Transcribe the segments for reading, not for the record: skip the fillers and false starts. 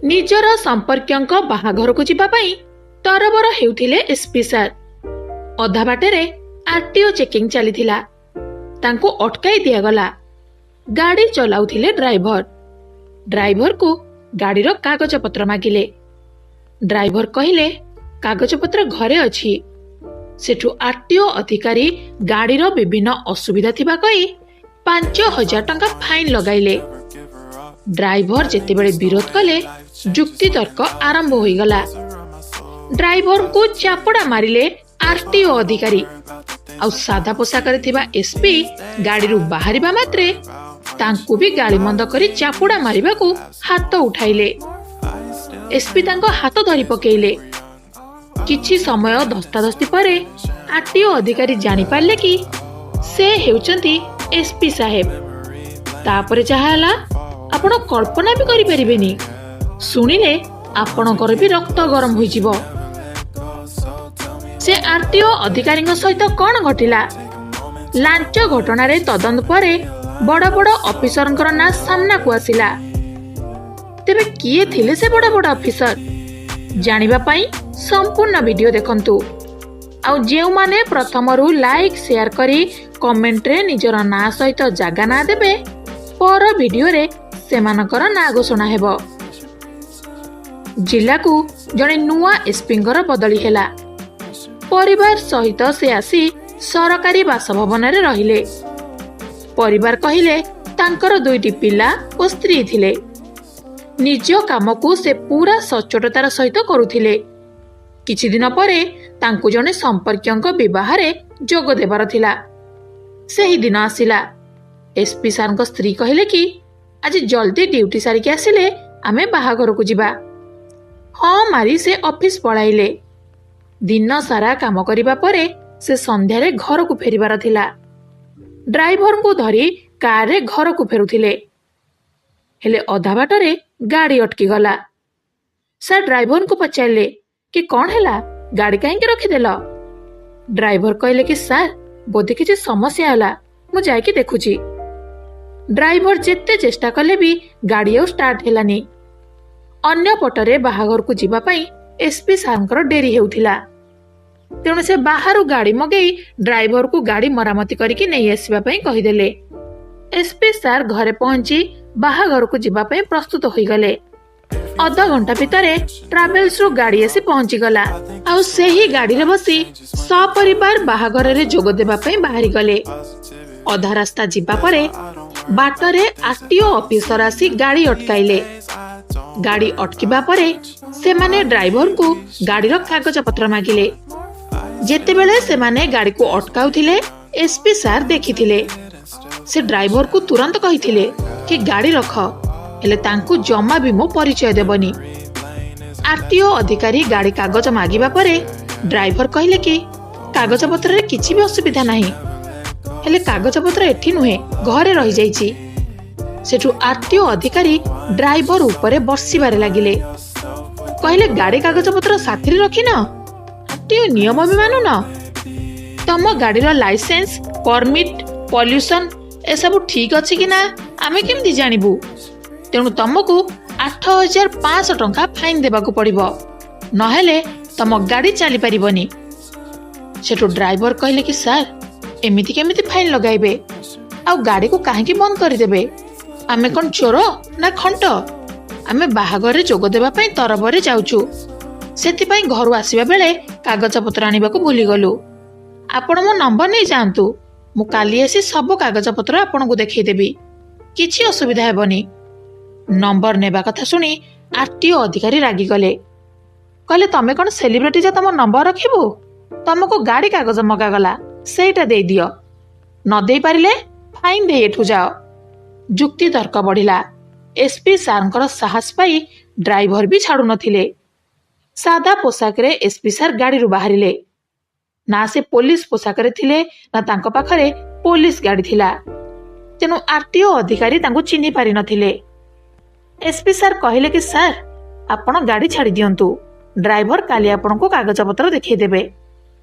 ନିଜର ସମ୍ପର୍କୀୟଙ୍କ ବାହାଘରକୁ ଯିବା ପାଇଁ ତରବର ହେଉଥିଲେ ଏସ୍ପି ସାର୍। ଅଧା ବାଟରେ ଆରଟିଓ ଚେକିଂ ଚାଲିଥିଲା, ତାଙ୍କୁ ଅଟକାଇ ଦିଆଗଲା। ଗାଡି ଚଲାଉଥିଲେ ଡ୍ରାଇଭର। ଡ୍ରାଇଭରକୁ ଗାଡିର କାଗଜପତ୍ର ମାଗିଲେ। ଡ୍ରାଇଭର କହିଲେ, କାଗଜପତ୍ର ଘରେ ଅଛି। ସେଠୁ ଆରଟିଓ ଅଧିକାରୀ ଗାଡିର ବିଭିନ୍ନ ଅସୁବିଧା ଥିବା କହି 5000 ଟଙ୍କା ଫାଇନ୍ ଲଗାଇଲେ। ଡ୍ରାଇଭର ଯେତେବେଳେ ବିରୋଧ କଲେ, ଯୁକ୍ତିତର୍କ ଆରମ୍ଭ ହୋଇଗଲା। ଡ୍ରାଇଭରଙ୍କୁ ଚାପୁଡ଼ା ମାରିଲେ ଆରଟିଓ ଅଧିକାରୀ। ଆଉ ସାଧା ପୋଷାକରେ ଥିବା ଏସ୍ପି ଗାଡିରୁ ବାହାରିବା ମାତ୍ରେ ତାଙ୍କୁ ବି ଗାଳିମନ୍ଦ କରି ଚାପୁଡ଼ା ମାରିବାକୁ ହାତ ଉଠାଇଲେ। ଏସ୍ପି ତାଙ୍କ ହାତ ଧରି ପକେଇଲେ। କିଛି ସମୟ ଧସ୍ତାଧସ୍ତି ପରେ ଆରଟିଓ ଅଧିକାରୀ ଜାଣିପାରିଲେ କି ସେ ହେଉଛନ୍ତି ଏସ୍ପି ସାହେବ। ତାପରେ ଯାହା ହେଲା, ଆପଣ କଳ୍ପନା ବି କରିପାରିବେନି। ଶୁଣିଲେ ଆପଣଙ୍କର ବି ରକ୍ତ ଗରମ ହୋଇଯିବ। ସେ ଆରଟିଓ ଅଧିକାରୀଙ୍କ ସହିତ କଣ ଘଟିଲା? ଲାଞ୍ଚ ଘଟଣାରେ ତଦନ୍ତ ପରେ ବଡ ବଡ ଅଫିସରଙ୍କର ନାଁ ସାମ୍ନାକୁ ଆସିଲା। ତେବେ କିଏ ଥିଲେ ସେ ବଡ ବଡ ଅଫିସର, ଜାଣିବା ପାଇଁ ସମ୍ପୂର୍ଣ୍ଣ ଭିଡିଓ ଦେଖନ୍ତୁ। ଆଉ ଯେଉଁମାନେ ପ୍ରଥମରୁ ଲାଇକ୍, ସେୟାର କରି କମେଣ୍ଟରେ ନିଜର ନାଁ ସହିତ ଜାଗା ନାଁ ଦେବେ, ପର ଭିଡିଓରେ ସେମାନଙ୍କର ନାଁ ଘୋଷଣା ହେବ। ଜିଲ୍ଲାକୁ ଜଣେ ନୂଆ ଏସ୍ପିଙ୍କର ବଦଳି ହେଲା। ପରିବାର ସହିତ ସେ ଆସି ସରକାରୀ ବାସଭବନରେ ରହିଲେ। ପରିବାର କହିଲେ ତାଙ୍କର ଦୁଇଟି ପିଲା ଓ ସ୍ତ୍ରୀ ଥିଲେ। ନିଜ କାମକୁ ସେ ପୁରା ସଚ୍ଚୋଟତାର ସହିତ କରୁଥିଲେ। କିଛି ଦିନ ପରେ ତାଙ୍କୁ ଜଣେ ସମ୍ପର୍କୀୟଙ୍କ ବିବାହରେ ଯୋଗ ଦେବାର ଥିଲା। ସେହି ଦିନ ଆସିଲା। ଏସ୍ପି ସାର୍ଙ୍କ ସ୍ତ୍ରୀ କହିଲେ କି ଆଜି ଜଲ୍ଦି ଡ୍ୟୁଟି ସାରିକି ଆସିଲେ ଆମେ ବାହାଘରକୁ ଯିବା। ହଁ ମାରି ସେ ଅଫିସ ପଳାଇଲେ। ଦିନ ସାରା କାମ କରିବା ପରେ ସେ ସନ୍ଧ୍ୟାରେ ଘରକୁ ଫେରିବାର ଥିଲା। ଡ୍ରାଇଭରଙ୍କୁ ଧରି କାରରେ ଘରକୁ ଫେରୁଥିଲେ। ହେଲେ ଅଧା ବାଟରେ ଗାଡି ଅଟକିଗଲା। ସାର୍ ଡ୍ରାଇଭରଙ୍କୁ ପଚାରିଲେ କି କଣ ହେଲା, ଗାଡି କାହିଁକି ରଖିଦେଲ? ଡ୍ରାଇଭର କହିଲେ କି ସାର୍, ବୋଧେ କିଛି ସମସ୍ୟା ହେଲା, ମୁଁ ଯାଇକି ଦେଖୁଛି। ଡ୍ରାଇଭର ଯେତେ ଚେଷ୍ଟା କଲେ ବି ଗାଡି ଆଉ ଷ୍ଟାର୍ଟ ହେଲାନି। ଅନ୍ୟ ପଟରେ ବାହାଘରକୁ ଯିବା ପାଇଁ ଏସ୍ପି ସାର୍ଙ୍କର ଡେରି ହେଉଥିଲା। ତେଣୁ ସେ ବାହାରୁ ଗାଡି ମଗେଇ ଡ୍ରାଇଭରକୁ ଗାଡି ମରାମତି କରିକି ନେଇ ଆସିବା ପାଇଁ କହିଦେଲେ। ଏସ୍ପି ସାର୍ ଘରେ ପହଞ୍ଚି ବାହାଘରକୁ ଯିବା ପାଇଁ ପ୍ରସ୍ତୁତ ହୋଇଗଲେ। ଅଧଘଣ୍ଟା ଭିତରେ ଟ୍ରାଭେଲ୍ସରୁ ଗାଡି ଆସି ପହଞ୍ଚିଗଲା। ଆଉ ସେହି ଗାଡିରେ ବସି ସପରିବାର ବାହାଘରରେ ଯୋଗ ଦେବା ପାଇଁ ବାହାରିଗଲେ। ଅଧା ରାସ୍ତା ଯିବା ପରେ ବାଟରେ ଆରଟିଓ ଅଫିସର ଆସି ଗାଡି ଅଟକାଇଲେ। ଗାଡି ଅଟକିବା ପରେ ସେମାନେ ଡ୍ରାଇଭରଙ୍କୁ ଗାଡିର କାଗଜପତ୍ର ମାଗିଲେ। ଯେତେବେଳେ ସେମାନେ ଗାଡିକୁ ଅଟକାଉଥିଲେ, ଏସ୍ପି ସାର୍ ଦେଖିଥିଲେ। ସେ ଡ୍ରାଇଭରକୁ ତୁରନ୍ତ କହିଥିଲେ କି ଗାଡି ରଖ, ହେଲେ ତାଙ୍କୁ ଜମା ବି ମୋ ପରିଚୟ ଦେବନି। ଆରଟିଓ ଅଧିକାରୀ ଗାଡି କାଗଜ ମାଗିବା ପରେ ଡ୍ରାଇଭର କହିଲେ କି କାଗଜପତ୍ରରେ କିଛି ବି ଅସୁବିଧା ନାହିଁ, ହେଲେ କାଗଜପତ୍ର ଏଠି ନୁହେଁ, ଘରେ ରହିଯାଇଛି। ସେଠୁ ଆରଟିଓ ଅଧିକାରୀ ଡ୍ରାଇଭର ଉପରେ ବର୍ଷିବାରେ ଲାଗିଲେ। କହିଲେ, ଗାଡି କାଗଜପତ୍ର ସାଥିରେ ରଖିନ, ଆରଟିଓ ନିୟମ ବି ମାନୁନ, ତମ ଗାଡିର ଲାଇସେନ୍ସ, ପରମିଟ, ପଲ୍ୟୁସନ ଏସବୁ ଠିକ ଅଛି କି ନା ଆମେ କେମିତି ଜାଣିବୁ? ତେଣୁ ତମକୁ 8500 ଟଙ୍କା ଫାଇନ୍ ଦେବାକୁ ପଡିବ, ନହେଲେ ତମ ଗାଡି ଚାଲିପାରିବନି। ସେଠୁ ଡ୍ରାଇଭର କହିଲେ କି ସାର୍, ଏମିତି କେମିତି ଫାଇନ୍ ଲଗାଇବେ ଆଉ ଗାଡିକୁ କାହିଁକି ବନ୍ଦ କରିଦେବେ? ଆମେ କଣ ଚୋର ନା ଖଣ୍ଟ? ଆମେ ବାହାଘରରେ ଯୋଗ ଦେବା ପାଇଁ ତରବରରେ ଯାଉଛୁ, ସେଥିପାଇଁ ଘରୁ ଆସିବା ବେଳେ କାଗଜପତ୍ର ଆଣିବାକୁ ଭୁଲିଗଲୁ। ଆପଣ ମୋ ନମ୍ବର ନେଇଯାଆନ୍ତୁ, ମୁଁ କାଲି ଆସି ସବୁ କାଗଜପତ୍ର ଆପଣଙ୍କୁ ଦେଖେଇଦେବି, କିଛି ଅସୁବିଧା ହେବନି। ନମ୍ବର ନେବା କଥା ଶୁଣି ଆରଟିଓ ଅଧିକାରୀ ରାଗିଗଲେ। କହିଲେ, ତମେ କଣ ସେଲିବ୍ରିଟି ଯେ ତମ ନମ୍ବର ରଖିବୁ? ତମକୁ ଗାଡି କାଗଜ ମଗାଗଲା, ସେଇଟା ଦେଇଦିଅ, ନ ଦେଇପାରିଲେ ଫାଇନ୍ ଦେଇ ଏଠୁ ଯାଅ। ଯୁକ୍ତି ତର୍କ ବଢିଲା। ଏସ୍ପି ସାର୍ଙ୍କର ସାହସ ପାଇ ଡ୍ରାଇଭର ବି ଛାଡୁନଥିଲେ। ସାଦା ପୋଷାକରେ ଏସ୍ପି ସାର୍ ଗାଡିରୁ ବାହାରିଲେ। ନା ସେ ପୋଲିସ ପୋଷାକରେ ଥିଲେ, ନା ତାଙ୍କ ପାଖରେ ପୋଲିସ ଗାଡି ଥିଲା। ତେଣୁ ଆରଟିଓ ଅଧିକାରୀ ତାଙ୍କୁ ଚିହ୍ନି ପାରିନଥିଲେ। ଏସ୍ପି ସାର୍ କହିଲେ କି ସାର୍, ଆପଣ ଗାଡି ଛାଡି ଦିଅନ୍ତୁ, ଡ୍ରାଇଭର କାଲି ଆପଣଙ୍କୁ କାଗଜପତ୍ର ଦେଖେଇଦେବେ।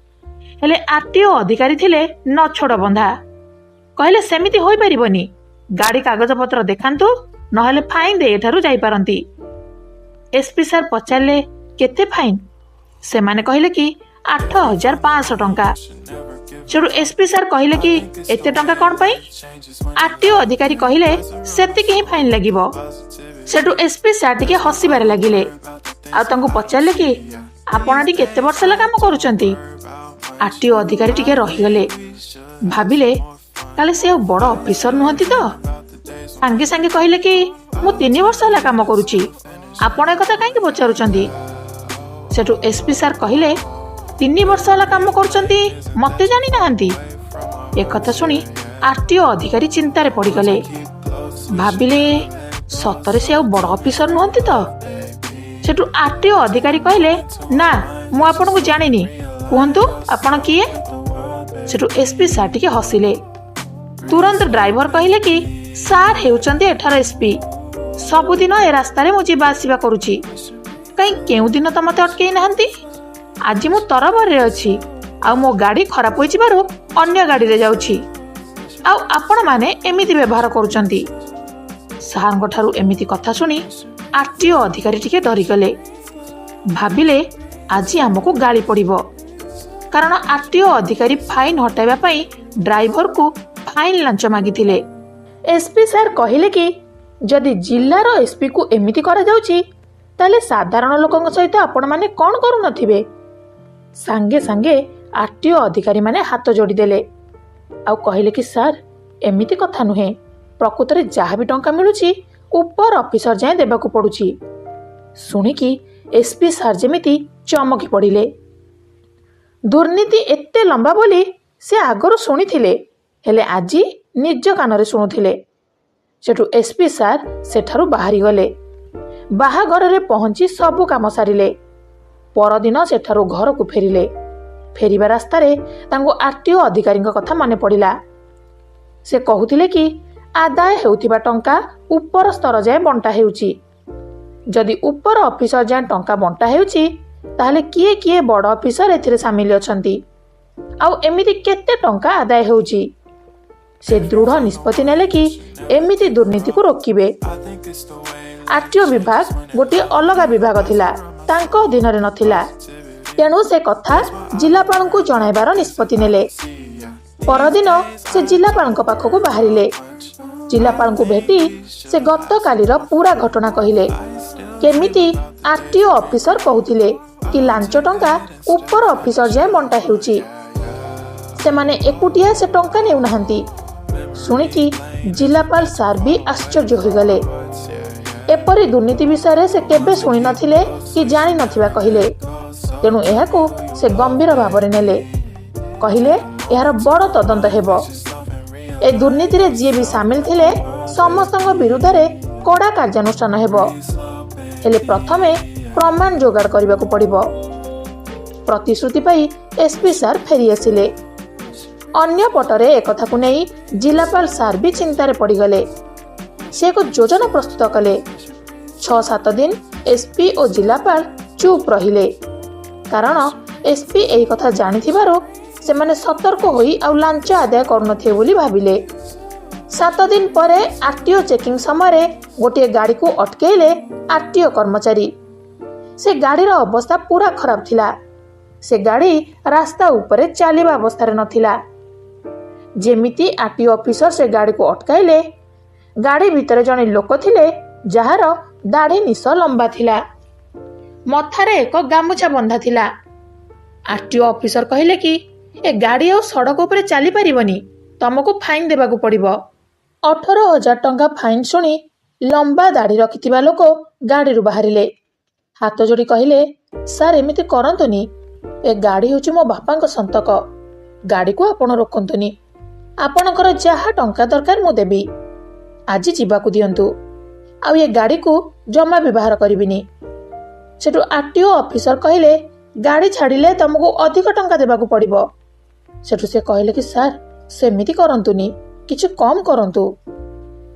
ହେଲେ ଆରଟିଓ ଅଧିକାରୀ ଥିଲେ ନଛୋଡ଼ ବନ୍ଧା। କହିଲେ, ସେମିତି ହୋଇପାରିବନି, ଗାଡି କାଗଜପତ୍ର ଦେଖାନ୍ତୁ, ନହେଲେ ଫାଇନ୍ ଦେଇ ଏଠାରୁ ଯାଇପାରନ୍ତି। ଏସ୍ପି ସାର୍ ପଚାରିଲେ, କେତେ ଫାଇନ୍? ସେମାନେ କହିଲେ କି 8500 ଟଙ୍କା। ସେଠୁ ଏସ୍ପି ସାର୍ କହିଲେ କି ଏତେ ଟଙ୍କା କ'ଣ ପାଇଁ? ଆରଟିଓ ଅଧିକାରୀ କହିଲେ, ସେତିକି ହିଁ ଫାଇନ୍ ଲାଗିବ। ସେଠୁ ଏସ୍ପି ସାର୍ ଟିକେ ହସିବାରେ ଲାଗିଲେ ଆଉ ତାଙ୍କୁ ପଚାରିଲେ କି ଆପଣ ଏଠି କେତେ ବର୍ଷ ହେଲା କାମ କରୁଛନ୍ତି? ଆରଟିଓ ଅଧିକାରୀ ଟିକେ ରହିଗଲେ। ଭାବିଲେ, କାଳେ ସେ ଆଉ ବଡ଼ ଅଫିସର ନୁହନ୍ତି ତ। ସାଙ୍ଗେ ସାଙ୍ଗେ କହିଲେ କି ମୁଁ 3 ବର୍ଷ ହେଲା କାମ କରୁଛି, ଆପଣ ଏ କଥା କାହିଁକି ପଚାରୁଛନ୍ତି? ସେଠୁ ଏସ୍ପି ସାର୍ କହିଲେ, 3 ବର୍ଷ ହେଲା କାମ କରୁଛନ୍ତି, ମତେ ଜାଣିନାହାନ୍ତି? ଏକଥା ଶୁଣି ଆରଟିଓ ଅଧିକାରୀ ଚିନ୍ତାରେ ପଡ଼ିଗଲେ। ଭାବିଲେ, ସତରେ ସେ ଆଉ ବଡ଼ ଅଫିସର ନୁହନ୍ତି ତ। ସେଠୁ ଆରଟିଓ ଅଧିକାରୀ କହିଲେ, ନା, ମୁଁ ଆପଣଙ୍କୁ ଜାଣିନି, କୁହନ୍ତୁ ଆପଣ କିଏ? ସେଠୁ ଏସ୍ପି ସାର୍ ଟିକେ ହସିଲେ। ତୁରନ୍ତ ଡ୍ରାଇଭର କହିଲେ କି ସାର୍ ହେଉଛନ୍ତି ଏଠାର ଏସ୍ପି। ସବୁଦିନ ଏ ରାସ୍ତାରେ ମୁଁ ଯିବା ଆସିବା କରୁଛି, କାହିଁ କେଉଁ ଦିନ ତ ମତେ ଅଟକେଇ ନାହାନ୍ତି। ଆଜି ମୁଁ ତରବରରେ ଅଛି ଆଉ ମୋ ଗାଡ଼ି ଖରାପ ହୋଇଯିବାରୁ ଅନ୍ୟ ଗାଡ଼ିରେ ଯାଉଛି, ଆଉ ଆପଣମାନେ ଏମିତି ବ୍ୟବହାର କରୁଛନ୍ତି। ସାର୍ଙ୍କ ଠାରୁ ଏମିତି କଥା ଶୁଣି ଆରଟିଓ ଅଧିକାରୀ ଟିକେ ଡରିଗଲେ। ଭାବିଲେ, ଆଜି ଆମକୁ ଗାଳି ପଡ଼ିବ। କାରଣ ଆରଟିଓ ଅଧିକାରୀ ଫାଇନ୍ ହଟାଇବା ପାଇଁ ଡ୍ରାଇଭରକୁ ଫାଇନ୍ ଲାଞ୍ଚ ମାଗିଥିଲେ। ଏସ୍ପି ସାର୍ କହିଲେ କି ଯଦି ଜିଲ୍ଲାର ଏସ୍ପିକୁ ଏମିତି କରାଯାଉଛି, ତାହେଲେ ସାଧାରଣ ଲୋକଙ୍କ ସହିତ ଆପଣମାନେ କ'ଣ କରୁନଥିବେ? ସାଙ୍ଗେ ସାଙ୍ଗେ ଆରଟିଓ ଅଧିକାରୀମାନେ ହାତ ଯୋଡ଼ିଦେଲେ ଆଉ କହିଲେ କି ସାର୍, ଏମିତି କଥା ନୁହେଁ, ପ୍ରକୃତରେ ଯାହା ବି ଟଙ୍କା ମିଳୁଛି ଉପର ଅଫିସର ଯାଏଁ ଦେବାକୁ ପଡୁଛି। ଶୁଣିକି ଏସ୍ପି ସାର୍ ଯେମିତି ଚମକି ପଡ଼ିଲେ। ଦୁର୍ନୀତି ଏତେ ଲମ୍ବା ବୋଲି ସେ ଆଗରୁ ଶୁଣିଥିଲେ, ହେଲେ ଆଜି ନିଜ କାନରେ ଶୁଣୁଥିଲେ। ସେଠୁ ଏସ୍ପି ସାର୍ ସେଠାରୁ ବାହାରିଗଲେ। ବାହାଘରରେ ପହଞ୍ଚି ସବୁ କାମ ସାରିଲେ। ପରଦିନ ସେଠାରୁ ଘରକୁ ଫେରିଲେ। ଫେରିବା ରାସ୍ତାରେ ତାଙ୍କୁ ଆରଟିଓ ଅଧିକାରୀଙ୍କ କଥା ମନେ ପଡ଼ିଲା। ସେ କହୁଥିଲେ କି ଆଦାୟ ହେଉଥିବା ଟଙ୍କା ଉପର ସ୍ତର ଯାଏଁ ବଣ୍ଟା ହେଉଛି। ଯଦି ଉପର ଅଫିସର ଯାଏଁ ଟଙ୍କା ବଣ୍ଟା ହେଉଛି, ତାହେଲେ କିଏ କିଏ ବଡ଼ ଅଫିସର ଏଥିରେ ସାମିଲ ଅଛନ୍ତି ଆଉ ଏମିତି କେତେ ଟଙ୍କା ଆଦାୟ ହେଉଛି? ସେ ଦୃଢ଼ ନିଷ୍ପତ୍ତି ନେଲେ କି ଏମିତି ଦୁର୍ନୀତିକୁ ରୋକିବେ। ଆରଟିଓ ବିଭାଗ ଗୋଟିଏ ଅଲଗା ବିଭାଗ ଥିଲା, ତାଙ୍କ ଅଧୀନରେ ନଥିଲା। ତେଣୁ ସେ କଥା ଜିଲ୍ଲାପାଳଙ୍କୁ ଜଣାଇବାର ନିଷ୍ପତ୍ତି ନେଲେ। ପରଦିନ ସେ ଜିଲ୍ଲାପାଳଙ୍କ ପାଖକୁ ବାହାରିଲେ। ଜିଲ୍ଲାପାଳଙ୍କୁ ଭେଟି ସେ ଗତକାଲିର ପୁରା ଘଟଣା କହିଲେ, କେମିତି ଆରଟିଓ ଅଫିସର କହୁଥିଲେ କି ଲାଞ୍ଚ ଟଙ୍କା ଉପର ଅଫିସର ଯାଏଁ ବଣ୍ଟା ହେଉଛି, ସେମାନେ ଏକୁଟିଆ ସେ ଟଙ୍କା ନେଉନାହାନ୍ତି। ଶୁଣିକି ଜିଲ୍ଲାପାଳ ସାର୍ ବି ଆଶ୍ଚର୍ଯ୍ୟ ହୋଇଗଲେ। ଏପରି ଦୁର୍ନୀତି ବିଷୟରେ ସେ କେବେ ଶୁଣିନଥିଲେ କି ଜାଣିନଥିବା କହିଲେ। ତେଣୁ ଏହାକୁ ସେ ଗମ୍ଭୀର ଭାବରେ ନେଲେ। କହିଲେ, ଏହାର ବଡ଼ ତଦନ୍ତ ହେବ। ଏ ଦୁର୍ନୀତିରେ ଯିଏ ବି ସାମିଲ ଥିଲେ, ସମସ୍ତଙ୍କ ବିରୁଦ୍ଧରେ କଡ଼ା କାର୍ଯ୍ୟାନୁଷ୍ଠାନ ହେବ। ହେଲେ ପ୍ରଥମେ ପ୍ରମାଣ ଯୋଗାଡ଼ କରିବାକୁ ପଡ଼ିବ। ପ୍ରତିଶ୍ରୁତି ପାଇ ଏସ୍ପି ସାର୍ ଫେରିଆସିଲେ। ଅନ୍ୟପଟରେ ଏକଥାକୁ ନେଇ ଜିଲ୍ଲାପାଳ ସାର୍ ବି ଚିନ୍ତାରେ ପଡ଼ିଗଲେ। ସେ ଏକ ଯୋଜନା ପ୍ରସ୍ତୁତ କଲେ। 6-7 ଦିନ ଏସ୍ପି ଓ ଜିଲ୍ଲାପାଳ ଚୁପ୍ ରହିଲେ। କାରଣ ଏସ୍ପି ଏହି କଥା ଜାଣିଥିବାରୁ ସେମାନେ ସତର୍କ ହୋଇ ଆଉ ଲାଞ୍ଚ ଆଦାୟ କରୁନଥିବେ ବୋଲି ଭାବିଲେ। 7 ଦିନ ପରେ ଆରଟିଓ ଚେକିଂ ସମୟରେ ଗୋଟିଏ ଗାଡ଼ିକୁ ଅଟକେଇଲେ ଆରଟିଓ କର୍ମଚାରୀ। ସେ ଗାଡ଼ିର ଅବସ୍ଥା ପୁରା ଖରାପ ଥିଲା। ସେ ଗାଡ଼ି ରାସ୍ତା ଉପରେ ଚାଲିବା ଅବସ୍ଥାରେ ନଥିଲା। ଯେମିତି ଆରଟିଓ ଅଫିସର ସେ ଗାଡ଼ିକୁ ଅଟକାଇଲେ, ଗାଡ଼ି ଭିତରେ ଜଣେ ଲୋକ ଥିଲେ, ଯାହାର ଦାଢ଼ି ନିଶ ଲମ୍ବା ଥିଲା, ମଥାରେ ଏକ ଗାମୁଛା ବନ୍ଧା ଥିଲା। ଆରଟିଓ ଅଫିସର କହିଲେ କି ଏ ଗାଡ଼ି ଆଉ ସଡ଼କ ଉପରେ ଚାଲିପାରିବନି, ତମକୁ ଫାଇନ୍ ଦେବାକୁ ପଡ଼ିବ। 18,000 ଟଙ୍କା ଫାଇନ୍ ଶୁଣି ଲମ୍ବା ଦାଢ଼ି ରଖିଥିବା ଲୋକ ଗାଡ଼ିରୁ ବାହାରିଲେ। ହାତ ଯୋଡ଼ି କହିଲେ, ସାର୍, ଏମିତି କରନ୍ତୁନି। ଏ ଗାଡ଼ି ହେଉଛି ମୋ ବାପାଙ୍କ ସନ୍ତକ। ଗାଡ଼ିକୁ ଆପଣ ରୋକନ୍ତୁନି। ଆପଣଙ୍କର ଯାହା ଟଙ୍କା ଦରକାର ମୁଁ ଦେବି। ଆଜି ଯିବାକୁ ଦିଅନ୍ତୁ, ଆଉ ଏ ଗାଡ଼ିକୁ ଜମା ବି ବାହାର କରିବିନି। ସେଠୁ ଆରଟିଓ ଅଫିସର କହିଲେ, ଗାଡ଼ି ଛାଡ଼ିଲେ ତମକୁ ଅଧିକ ଟଙ୍କା ଦେବାକୁ ପଡ଼ିବ। ସେଠୁ ସେ କହିଲେ କି ସାର୍, ସେମିତି କରନ୍ତୁନି, କିଛି କମ୍ କରନ୍ତୁ।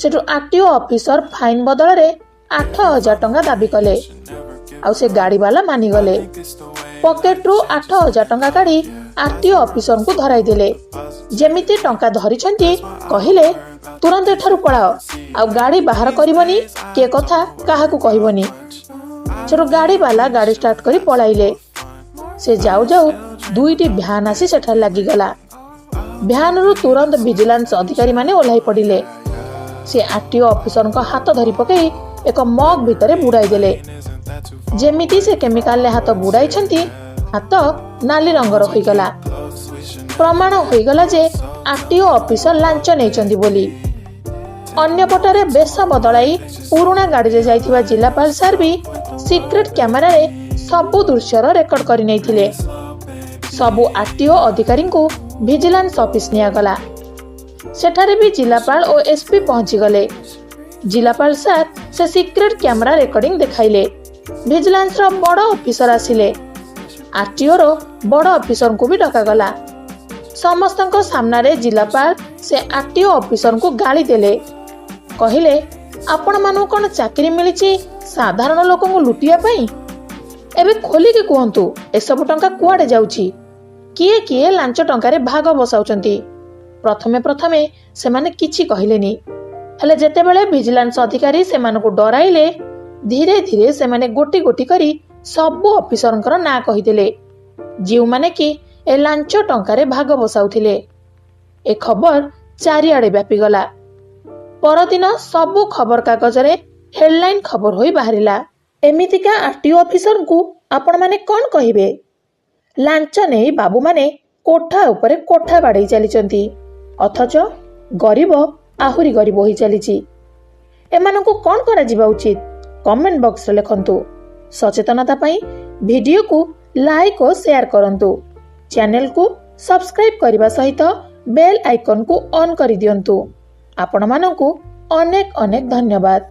ସେଠୁ ଆରଟିଓ ଅଫିସର ଫାଇନ୍ ବଦଳରେ 8000 ଟଙ୍କା ଦାବି କଲେ ଆଉ ସେ ଗାଡ଼ିବାଲା ମାନିଗଲେ। ପକେଟରୁ 8000 ଟଙ୍କା କାଢ଼ି ଆରଟିଓ ଅଫିସରଙ୍କୁ ଧରାଇ ଦେଲେ। ଯେମିତି ଟଙ୍କା ଧରିଛନ୍ତି, କହିଲେ, ତୁରନ୍ତ ଏଠାରୁ ପଳାଅ ଆଉ ଗାଡ଼ି ବାହାର କରିବନି କି ଏ କଥା କାହାକୁ କହିବନି। ସେଠୁ ଗାଡ଼ିବାଲା ଗାଡ଼ି ଷ୍ଟାର୍ଟ କରି ପଳାଇଲେ। ସେ ଯାଉ ଯାଉ ଦୁଇଟି ଭ୍ୟାନ୍ ଆସି ସେଠାରେ ଲାଗିଗଲା। ଭ୍ୟାନରୁ ତୁରନ୍ତ ଭିଜିଲାନ୍ସ ଅଧିକାରୀମାନେ ଓହ୍ଲାଇ ପଡ଼ିଲେ। ସେ ଆରଟିଓ ଅଫିସରଙ୍କ ହାତ ଧରି ପକାଇ ଏକ ମଗ୍ ଭିତରେ ବୁଡ଼ାଇ ଦେଲେ। ଯେମିତି ସେ କେମିକାଲରେ ହାତ ବୁଡ଼ାଇଛନ୍ତି, ହାତ ନାଲି ରଙ୍ଗର ହୋଇଗଲା। ପ୍ରମାଣ ହୋଇଗଲା ଯେ ଆରଟିଓ ଅଫିସର ଲାଞ୍ଚ ନେଇଛନ୍ତି ବୋଲି। ଅନ୍ୟପଟରେ ବେଶ ବଦଳାଇ ପୁରୁଣା ଗାଡ଼ିରେ ଯାଇଥିବା ଜିଲ୍ଲାପାଳ ସାର୍ ବି ସିକ୍ରେଟ କ୍ୟାମେରାରେ ସବୁ ଦୃଶ୍ୟର ରେକର୍ଡ କରିନେଇଥିଲେ। ସବୁ ଆରଟିଓ ଅଧିକାରୀଙ୍କୁ ଭିଜିଲାନ୍ସ ଅଫିସ ନିଆଗଲା। ସେଠାରେ ବି ଜିଲ୍ଲାପାଳ ଓ ଏସପି ପହଞ୍ଚିଗଲେ। ଜିଲ୍ଲାପାଳ ସାର୍ ସେ ସିକ୍ରେଟ କ୍ୟାମେରା ରେକର୍ଡିଂ ଦେଖାଇଲେ। ଭିଜିଲାନ୍ସର ବଡ଼ ଅଫିସର ଆସିଲେ। ଆରଟିଓର ବଡ଼ ଅଫିସରଙ୍କୁ ବି ଡକାଗଲା। ସମସ୍ତଙ୍କ ସାମ୍ନାରେ ଜିଲ୍ଲାପାଳ ସେ ଆରଟିଓ ଅଫିସରଙ୍କୁ ଗାଳି ଦେଲେ। କହିଲେ, "ଆପଣମାନଙ୍କୁ କ'ଣ ଚାକିରି ମିଳିଛି ସାଧାରଣ ଲୋକଙ୍କୁ ଲୁଟିବା ପାଇଁ? ଏବେ ଖୋଲିକି କୁହନ୍ତୁ, ଏସବୁ ଟଙ୍କା କୁଆଡ଼େ ଯାଉଛି? କିଏ କିଏ ଲାଞ୍ଚ ଟଙ୍କାରେ ଭାଗ ବସାଉଛନ୍ତି?" ପ୍ରଥମେ ପ୍ରଥମେ ସେମାନେ କିଛି କହିଲେନି। ହେଲେ ଯେତେବେଳେ ଭିଜିଲାନ୍ସ ଅଧିକାରୀ ସେମାନଙ୍କୁ ଡରାଇଲେ, ଧୀରେ ଧୀରେ ସେମାନେ ଗୋଟି ଗୋଟି କରି ସବୁ ଅଫିସରଙ୍କର ନାଁ କହିଦେଲେ, ଯେଉଁମାନେ କି ଏ ଲାଞ୍ଚ ଟଙ୍କାରେ ଭାଗ ବସାଉଥିଲେ। ଏ ଖବର ଚାରିଆଡ଼େ ବ୍ୟାପିଗଲା। ପରଦିନ ସବୁ ଖବରକାଗଜରେ ହେଡଲାଇନ ଖବର ହୋଇ ବାହାରିଲା। ଏମିତିକା ଆରଟିଓ ଅଫିସରଙ୍କୁ ଆପଣମାନେ କ'ଣ କହିବେ? ଲାଞ୍ଚ ନେଇ ବାବୁମାନେ କୋଠା ଉପରେ କୋଠା ବାଡ଼େଇ ଚାଲିଛନ୍ତି, ଅଥଚ ଗରିବ ଆହୁରି ଗରିବ ହୋଇ ଚାଲିଛି। ଏମାନଙ୍କୁ କ'ଣ କରାଯିବା ଉଚିତ, କମେଣ୍ଟ ବକ୍ସରେ ଲେଖନ୍ତୁ। ସଚେତନତା ପାଇଁ ଭିଡିଓକୁ ଲାଇକ୍ ଓ ସେୟାର କରନ୍ତୁ। ଚ୍ୟାନେଲକୁ ସବସ୍କ୍ରାଇବ୍ କରିବା ସହିତ ବେଲ୍ ଆଇକନ୍କୁ ଅନ୍ କରିଦିଅନ୍ତୁ। ଆପଣମାନଙ୍କୁ ଅନେକ ଅନେକ ଧନ୍ୟବାଦ।